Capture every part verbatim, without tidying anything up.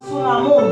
sou nan moun.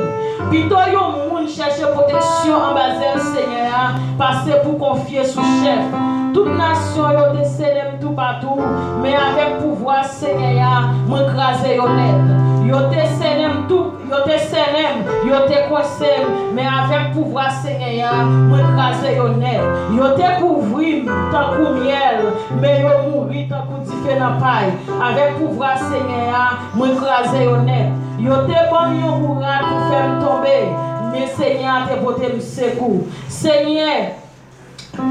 Pito yon moun chèche pwoteksyon anba zèl Senyè a pase pou konfye sou chèf. Tout nasyon yo te sènen m toupatou, men avèk pouvwa Senyè a, mwen kraze yo nèt. Yo te sènen m tou, yo te sènen m, yo te kwense m, men avèk pouvwa Senyè a, mwen kraze yo nèt. Yo te kouvri m tankou myèl, men yo mouri tankou dife nan pay. Avèk pouvwa Senyè a, mwen kraze yo nèt. Yo te ban m yon bourad pou fè m tonbe, men Senyè a te pote m sekou. Senyè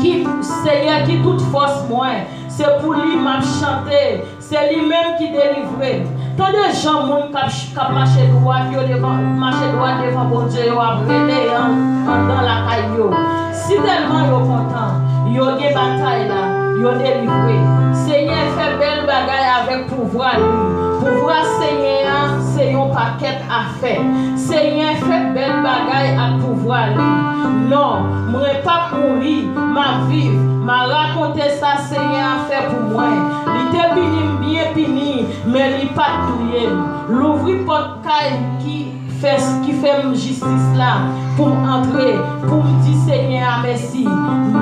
ki, Senyè ki tout fòs mwen, se pou li m ap chante, se li menm ki delivre m. Tande jan moun k ap, k ap mache dwat yo devan, mache dwat devan Bondye yo ap rele an, anndan lakay yo. Sitèlman yo kontan, yo gen batay la, yo delivre. Senyè fè bèl bagay avèk pouvwa li. Pouvwa Senyè a se yon pakèt afè. Senyè fè bèl bagay ak pouvwa li. Non, mwen p ap mouri, m ap viv. M a rakonte sa Senyè a fè pou mwen. Li te pini m byen pini, men li pa t touye m. Louvri pòt kay ki fè, ki fè m jistis la pou m antre, pou m di Senyè a mèsi.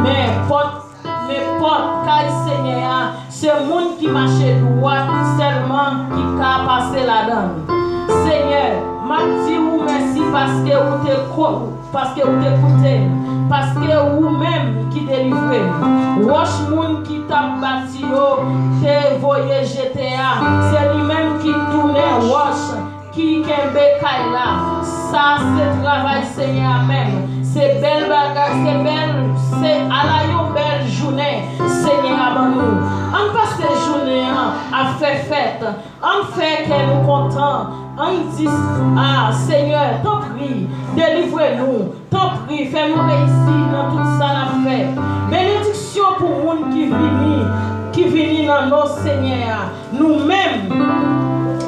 Men pòt, men pòt kay Senyè a, se moun ki mache dwat sèlman ki ka pase ladan l. Senyè, m ap di ou mèsi paske ou te ko-, paske ou te koute m, paske ou menm ki delivre m. Wòch moun ki t ap bati yo te voye jete a, se li menm ki tounen wòch ki kenbe kay la. Sa se travay Senyè a menm. Se bèl bagay, se bèl, se ala yon bèl jounen Senyè a ban nou. Ann pase jounen an ap fè fèt. Ann fè kè nou kontan. Ann di, a, Senyè, tanpri, delivre nou. Tanpri, fè nou reyisi nan tout sa n ap fè. Benediksyon pou moun ki vini, ki vini nan non Senyè a. Nou menm,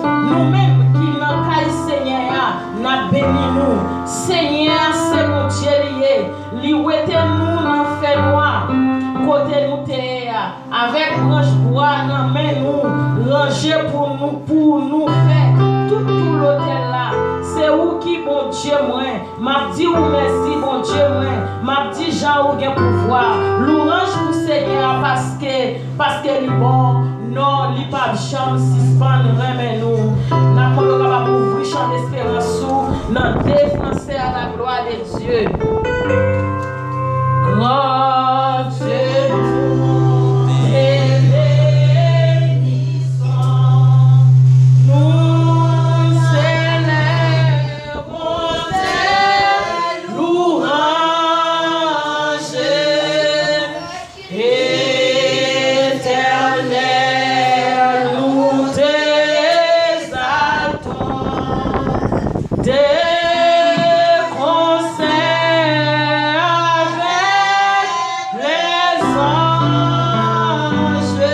nou menm ki nan kay Senyè a, n ap beni nou. Senyè a se Bondye li ye. Li wete nou nan fènwa kote nou te ye a. Avèk branch bwa nan men nou, ranje pou nou, pou nou fè tout tou lotèl la. Se ou ki Bondye mwen. M ap di ou mèsi, Bondye mwen. M ap di jan ou gen pouvwa. Louwanj pou Senyè a paske, paske li bon. Non, li p ap janm sispann renmen nou. N ap mande w kapab ouvri chan desperans ou nan de fransè à la gloire de Dieu. Grand Dieu, nous te bénissons, nous célébrons tes louanges, Éternel, nous t'exaltons. De concert avec les anges, et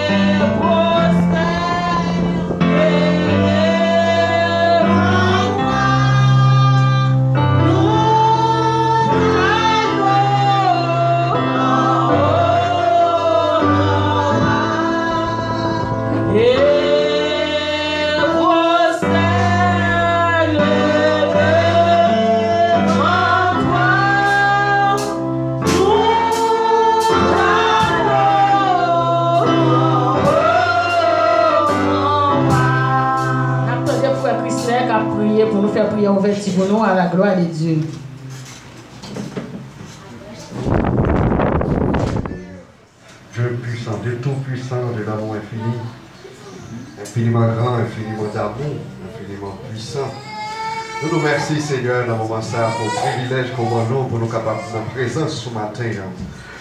prosterné devant toi, nous t'adorons. Et prosterné devant toi, nous t'adorons. N ap tande frè Chrisley k ap priye pou nou fè priyè ouvèti pou nou, à la gloire de Dieu. Dieu puissant, Dieu tout-puissant, Dieu d'amour infini, infiniment grand, infiniment d'amour, infiniment puissant. Nou di w mèsi, Senyè, nan moman sa a, pou privilèj ke w ban nou, pou nou kapab nan prezans ou maten an.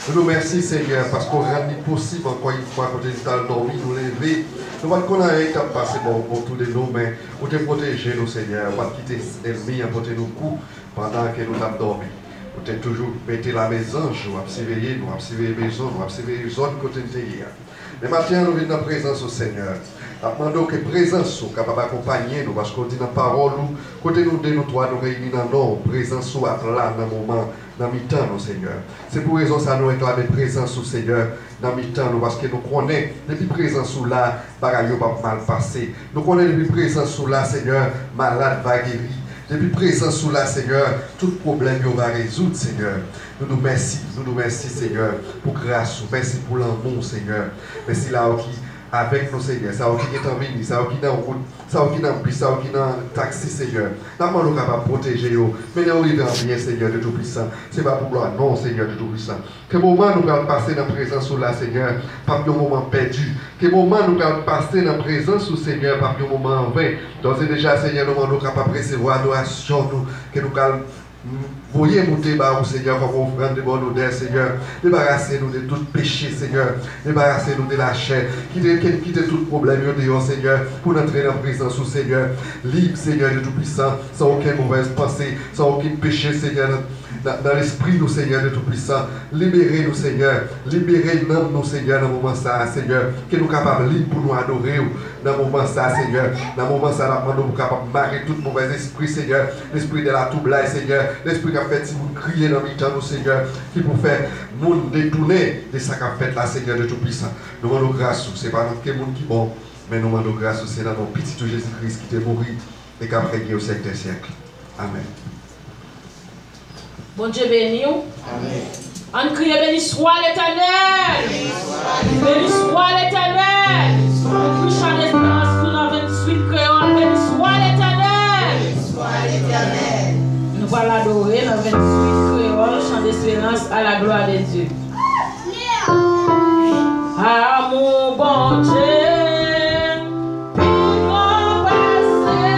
Nou di w mèsi, Senyè, paske w rann li posib ankò yon fwa, kote nou t al dòmi, nou leve. Nou pa t konn anyen ki t ap pase bò otou de nou, men ou te pwoteje nou, Senyè. Ou pa t kite ènmi an pote nou kou pandan ke nou t ap dòmi. Ou te toujou mete lame zanj ou ap siveye nou, ap siveye mezon nou, ap siveye zòn kote n te ye a. Men maten an, nou vin nan prezans ou, Senyè. N ap mande w ke prezans ou kapab akonpaye nou, paske w di nan pawòl ou, kote nou de, nou twa, nou reyini nan non w, prezans ou ap la nan moman, nan mitan nou, Senyè. Se pou rezon sa a nou reklame prezans ou, Senyè, nan mitan nou, paske nou konnen, depi prezans ou la, bagay yo p ap mal pase. Nou konnen depi prezans ou la, Senyè, malad va geri. Depi prezans ou la, Senyè, tout pwoblèm yo va rezoud, Senyè. Nou di w mèsi, nou di w mèsi, Senyè, pou gras ou. Mèsi pou lanmou w, Senyè. Mèsi la ou ki avèk nou, Senyè. Sa yo ki gentan vini, sa yo ki nan wout, sa yo ki nan bis, sa yo ki nan taksi, Senyè. N ap mande w kapab pwoteje yo. Mennen yo rive an byen, Senyè de Toupwisan. Se pa pou glwa non w, Senyè de Toupwisan. Ke moman nou pral pase nan prezans ou la, Senyè, p ap yon moman pèdi. Ke moman nou pral pase nan prezans ou, Senyè, p ap yon moman an ven. Dòzèdeja, Senyè, nou mande w kapab resevwa adorasyon nou, ke nou pral voye moute ba ou, Senyè, kòm ofrann de bòn odè, Senyè. Debarase nou de tout peche, Senyè. Debarase nou de lachè. Kite, kite tout pwoblèm yo deyò, Senyè, pou n antre nan prezans ou, Senyè. Lib, Senyè de Toupwisan, san okenn movèz panse, san okenn peche, Senyè, nan, nan, nan lespri nou, Senyè de Toupwisan. Libere nou, Senyè. Libere nanm nou, Senyè, nan moman sa a, Senyè. Ke nou kapab lib pou nou adore w. Nan moman sa, Senyè, nan moman sa, n ap mande w pou kapab mare tout movèz espri, Senyè. Lespri de latwoublay, Senyè. Lespri k ap fè timoun kriye nan mitan nou, Senyè. Ki pou fè moun detounen de sa k ap fèt la, Senyè de Toupwisan. Nou mande w gras ou. Se pa nenpòt ki moun ki bon, men nou mande w gras ou. Se nan non Pitit ou Jezi Kris ki te mouri e k ap renye o syèk dè syèk. Amèn. Bondye beni w. Amèn. Ann kriye, beni swa Letènèl. Beni swa Letènèl. Nou kri chan desperans tou nan venntuit kreyòl, beni swa Letènèl. Nou pral adore nan venntuit kreyòl, chan desperans à la gloire de Dieu. Amou Bondye pi gran pase.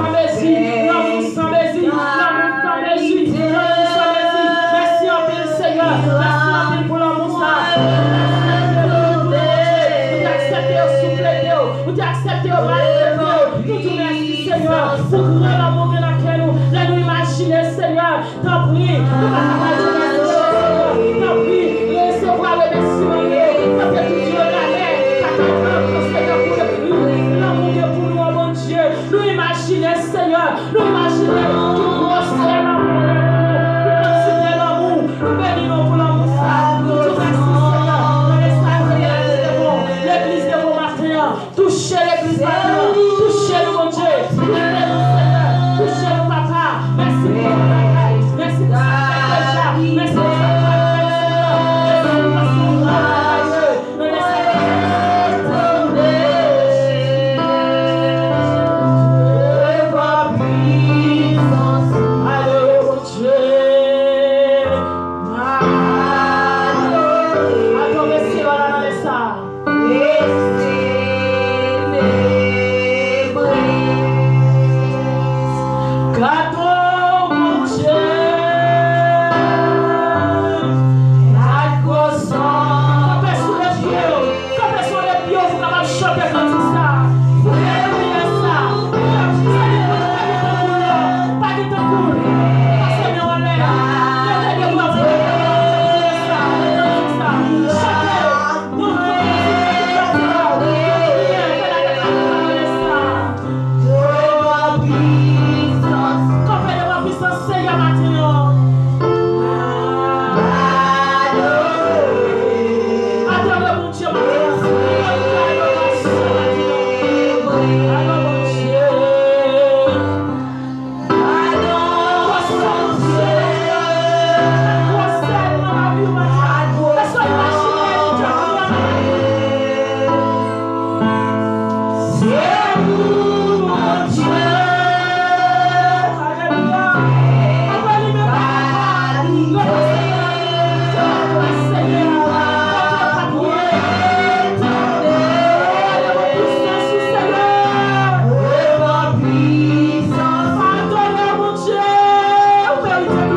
San mezi, lanmou san mezi, lanmou san mezi, lanmou san mezi. Mèsi anpil, Senyè. Mèsi anpil pou lanmou sa. Mèsi anpil pou lanmou, Bondye. Ou te aksepte yo souflete w. Ou te aksepte yo maltrete w. Nou di w mèsi, Senyè, pou gran lanmou gen nan kè nou. Lè nou imajine, Senyè, tanpri, nou pa ka pa di mèsi, Senyè. Tanpri, resevwa remèsiman yo. Tanpri, tout yo lalè, pa ka pran, Senyè, pou ekri lanmou gen pou nou an, Bondye. Nou imajine, Senyè, nou imajine tout gwosè lanmou, tout kantite lanmou. Nou beni nou pou lanmou sa. Nou di w mèsi, Senyè. Nan mesaj de la devan, legliz devan maten an. Touche legliz maten an. Touche nou, Bondye. Touche nou, Senyè. Touche nou, Papa. Mèsi pou tout bagay. Mèsi pou sa k fèt deja. Mèsi pou sa k pral fèt, Senyè. Mèsi pou sa k pral fèt. Adore Bondye. Adore Senyè nan lè sa. Gade w, Bondye. Gade gwosè w. Kanpe sou de pye w. Kanpe sou de pye w pou w kapab chante kantik sa. Pou alelouya sa. Sènyè, pa gen tankou l non. Pa gen tankou l. Pase men w anlè. Leve de bra w pou w alelouya sa. Kantik sa. Chante. Kanpe devan pwisans Senyè maten an. Adore Bondye maten an. Adore Bondye. Adore Bondye, ou merite glwa. Adore Bondye maten an. Adore Bondye maten an.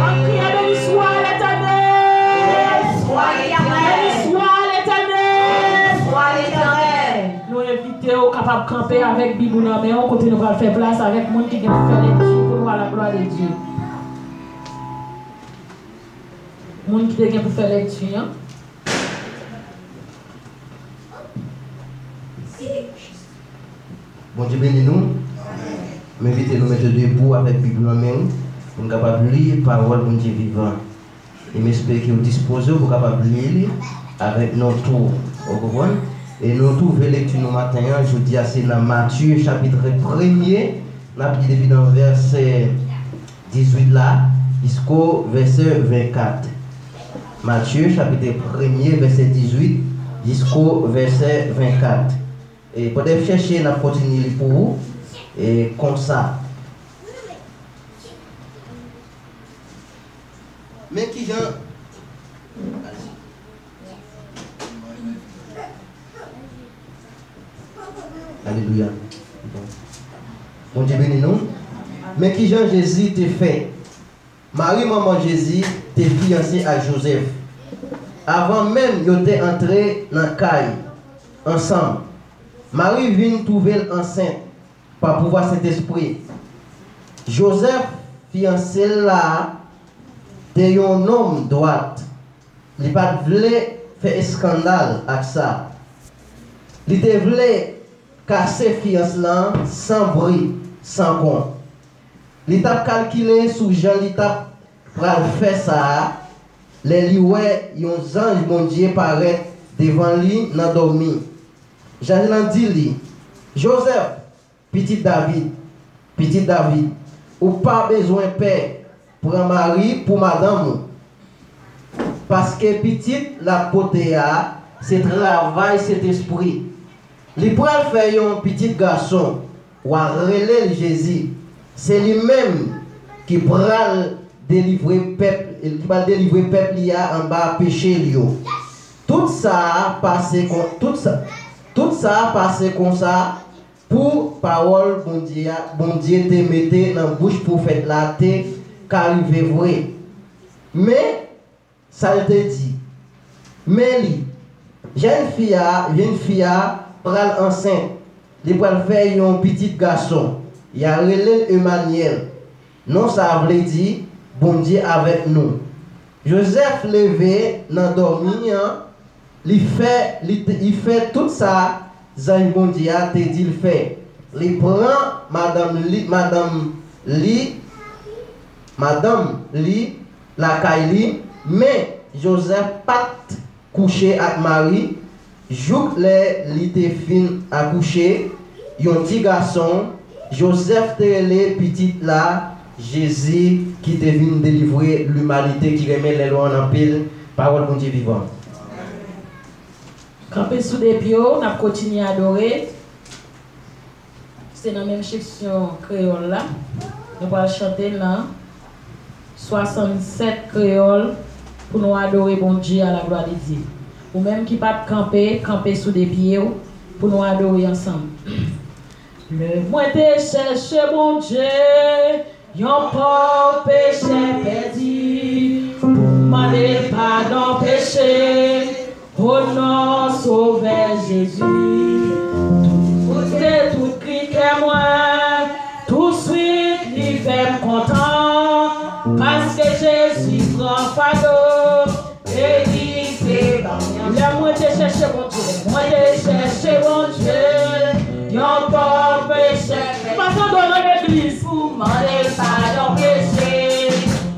Ann kriye, beni swa Letènèl. Beni swa Letènèl. Nou envite w kapab kanpe avèk Bib ou nan men w, kote nou pral fè plas avèk moun ki gen pou fè lekti pou nou, à la gloire de Dieu. Moun ki te gen pou fè lekti an. Bondye beni nou. M envite nou mete debou avèk Bib nan men w pou n kapab li pawòl Bondye vivan. E m espere ke w dispoze w pou w kapab li li avèk nou tou. Ou konprann? E nou twouve lekti nou maten an, jodi a, se nan Matye chapit premye, n ap li depi nan vèsè dizuit la, jisko vèsè vennkat. Matye, chapit premye, vèsè dizuit, jisko vèsè vennkat. E pandan w ap chèche, n ap kontinye li pou ou. E konsa. Men kijan. Alelouya. Bondye beni nou. Men kijan Jezi te fè. Mari, manman Jezi, te fiyanse ak Jozèf. Avan menm yo te antre nan kay ansanm, Mari vin twouve l ansent pa pouvwa Sentespri. Jozèf, fiyanse l la, te yon nonm dwat. Li pa t vle fè eskandal ak sa. Li te vle kase fiyans lan san bri, san kon. Li t ap kalkile sou jan li t ap pral fè sa a, lè li wè yon zanj Bondye parèt devan li nan dòmi. Zanj lan di li, Jozèf, pitit David, pitit David, ou pa bezwen pè pran Mari pou madanm ou, paske pitit l ap pote a se travay Sentespri. Li pral fè yon pitit gason, w a rele l Jezi. Se li menm ki pral delivre pèp ki pral delivre pèp li a anba peche l yo. Tout sa a pase kon, tout sa, tout sa a pase konsa pou pawòl Bondye a, Bondye te mete nan bouch pwofèt la te ka rive vre. Men, sa l te di. Men li, jèn fi a, jèn fi a pral ansent, li pral fè yon pitit gason, y a rele l Emanyèl. Non sa a vle di, Bondye avèk nou. Jozèf leve nan dòmi an, li fè, li, li fè tout sa zanj Bondye a te di l fè. Li pran madanm li, madanm li, madanm li lakay li, men Jozèf pa t kouche ak Mari jouk lè li te fin akouche yon ti gason. Jozèf te rele pitit la Jezi, ki te vin delivre limanite ki renmen lè lwen anpil. Pawòl Bondye vivan. Kanpe sou de pye w, n ap kontinye adore. Se nan menm seksyon kreyòl la. Nou pral chante nan swasannsèt kreyòl pou nou adore Bondye à la gloire de Dieu. Ou menm ki pa t kanpe, kanpe sou de pye w pou nou adore ansanm. Lè mwen te chèche Bondye, yon pòv pechè pèdi, pou mande padon peche, o non Sovè Jezi. Tou koute tout kri kè mwen, touswit li fè m kontan, paske Jezi pran fado, e li te ban m. Lè mwen te chèche Bondye, mwen te chèche Bondye, yon pòv pechè. Pa tande w nan legliz. Pou mande padon peche,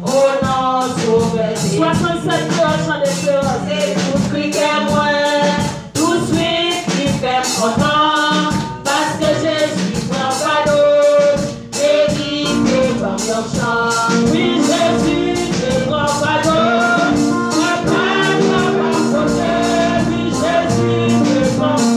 o non Sovè Jezi. Swasannsèt kreyòl, chan desperans. Se tout kri kè mwen, touswit li fè m kontan, paske Jezi pran fado, e li te ban m yon chans. Wi, Jezi te pran fado, mwen pa t kapab pote. Wi, Jezi te pran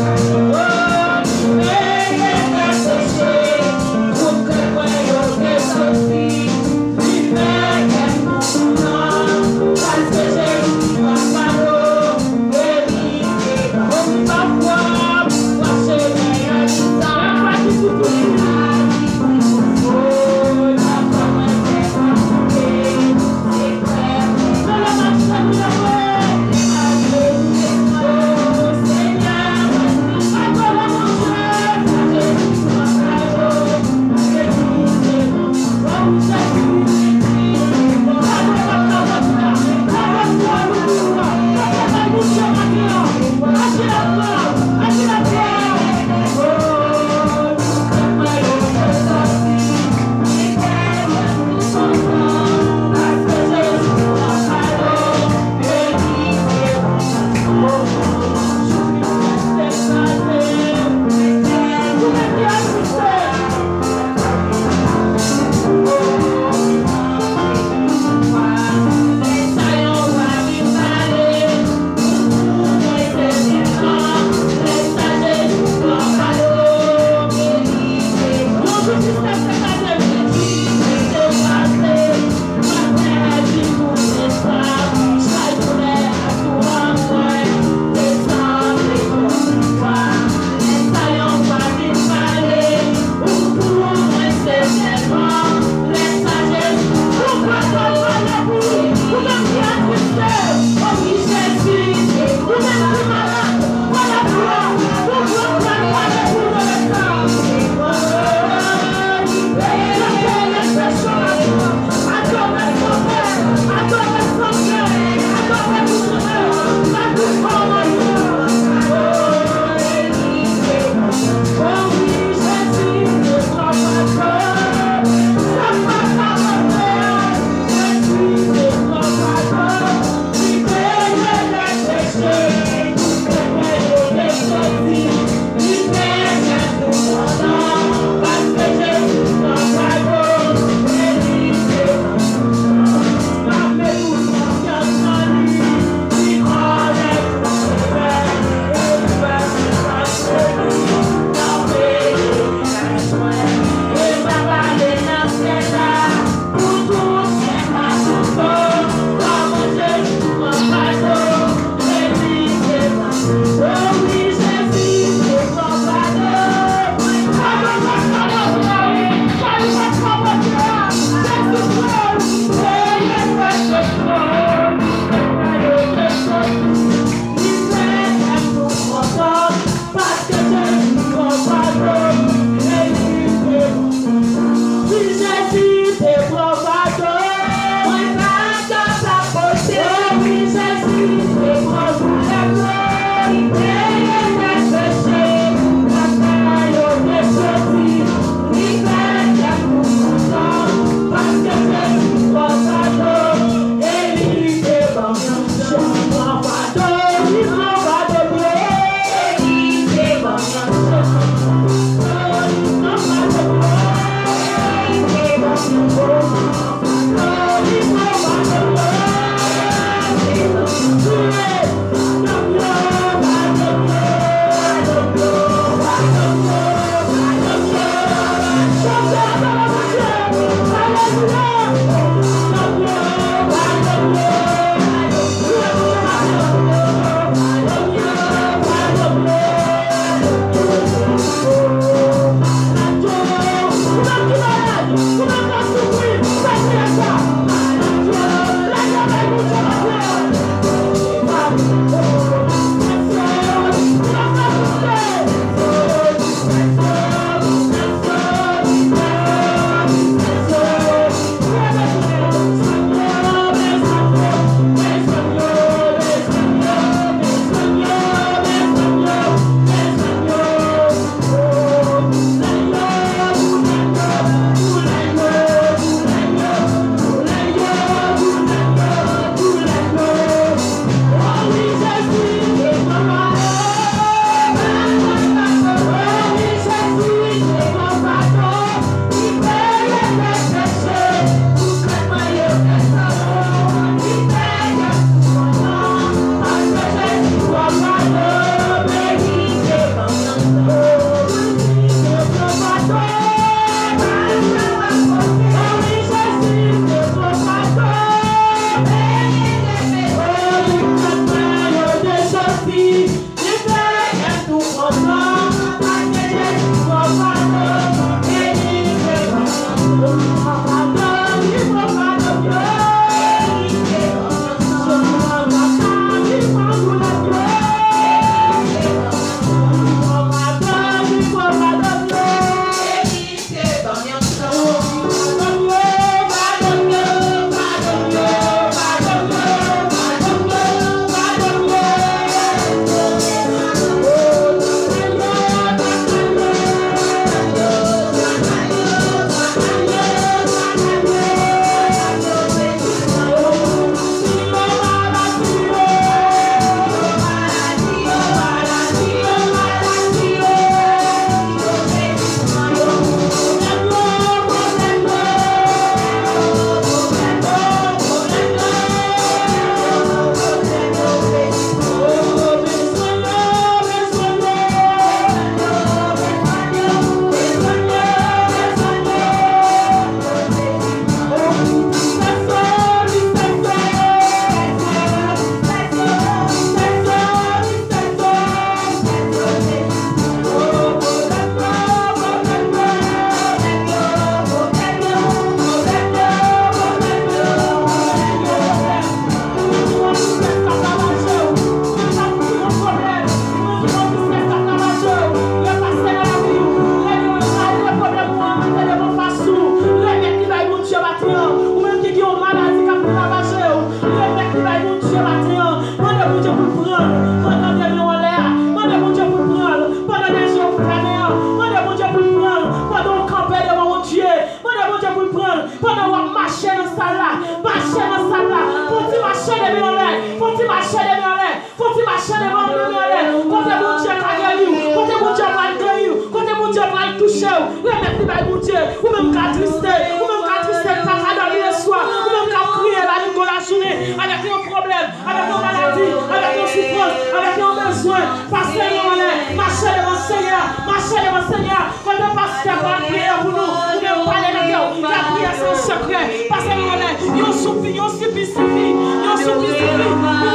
Kote Bondye ka geri w, kote Bondye pral geri w, kote Bondye pral touche w, remèt li bay Bondye. Ou menm k atriste, ou menm k atriste, k pa ka dòmi leswa, ou menm k ap kriye lajounen, lajounen, avèk yon pwoblèm, avèk yon maladi, avèk yon soufrans, avèk yon bezwen, pase men w anlè, mache devan Senyè a, mache devan Senyè a. Kote pastè pral priye pou nou, ou menm pale nan kè w, fè priyè sa an sekrè, pase men w anlè, yon soupi, yon sipi sifi, yon soupi sifi.